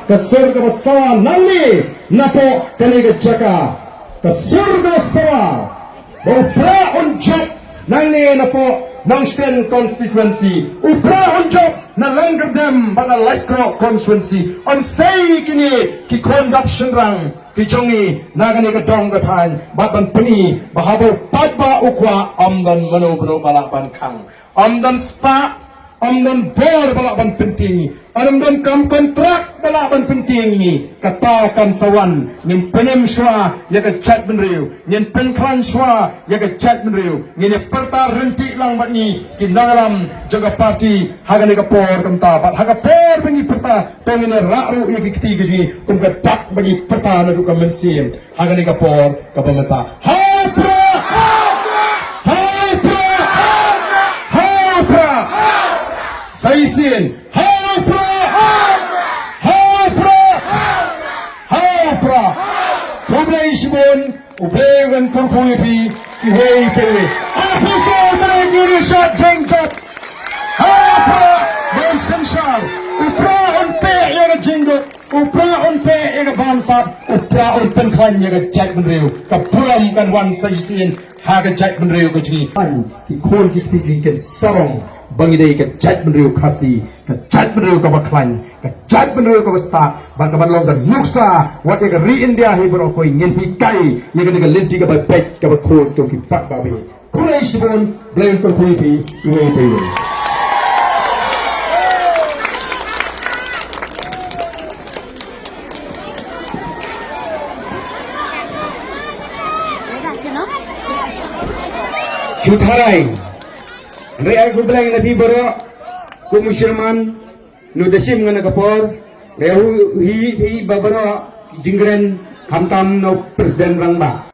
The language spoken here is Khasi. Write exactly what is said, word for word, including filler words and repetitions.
Ka sur kaba sawa nangne napoh kane ka jaka. Ka sur kaba sawa ba u Prah un jop nangne napoh Nongstoiñ constituency. U Prah un jop na Lyngkyrdem bad na Laitkroh constituency. Yn sei kine ki khun dap shynrang ki jong ngi na kane ka dong ka thaiñ bad ban pyni ba haba u paidbah u kwah, ym don mano mano ba lah ban khang. Ym don spah, ym don bor ba lah ban pyntieng ïa ngi. Ym don kam kontrak ba lah ban pyntieng ïa ngi. Kata kan sa wan, ngin pynim shuwa ïa ka jaitbynriew, ngin pynkhlaiñ shuwa ïa ka jaitbynriew, ngin ïa pyrta ryntih lang bad ngi ki nongïalam jong ka party ha kane ka por. Kumta bad ha ka por ba ngi pyrta, to ngin ïa rah ruh ïa ki kti ki jong ngi kum ka dak ba ngi pyrta naduh ka mynsiem. Ha kane ka por kaba mynta. Ha u Prah! Ha u Prah! Ha u Prah! Sa shisien. Ha u Prah! Ha u Prah! Ha u Prah! Khublei shibun, U Blei un kyrkhu ïa phi iwei pa iwei. Officer, mynta ngin ïa shad jingjop. Ha u Prah, ba un synshar. U Prah un peh ïa ka jingduk. U Prah un peh ïa ka bamsap, u Prah un pynkhlaiñ ïa ka jaitbynriew. Ka burom kan wan sa shisien ha ka jaitbynriew ka jong ngi. Ki khun ki kti jong ngi kin sarong ba ngi dei ka jaitbynriew Khasi, ka jaitbynriew kaba khlaiñ, ka jaitbynriew kaba stad, bad kaba long ka nuksa wat ïa ka ri India hi baroh kawei. Ngin hikai ïa kane ka lynti kaba beit kaba khuid, to ki paidbah. Khublei shibun, Blei un kyrkhu ïa phi iwei pa iwei. Shu tharai. Hynrei ai khublei na phi baroh, kum u chairman, ngi da shim nga na ka por, hynrei u hi hi ba baroh, jingkren, khamtam na u president rangbah.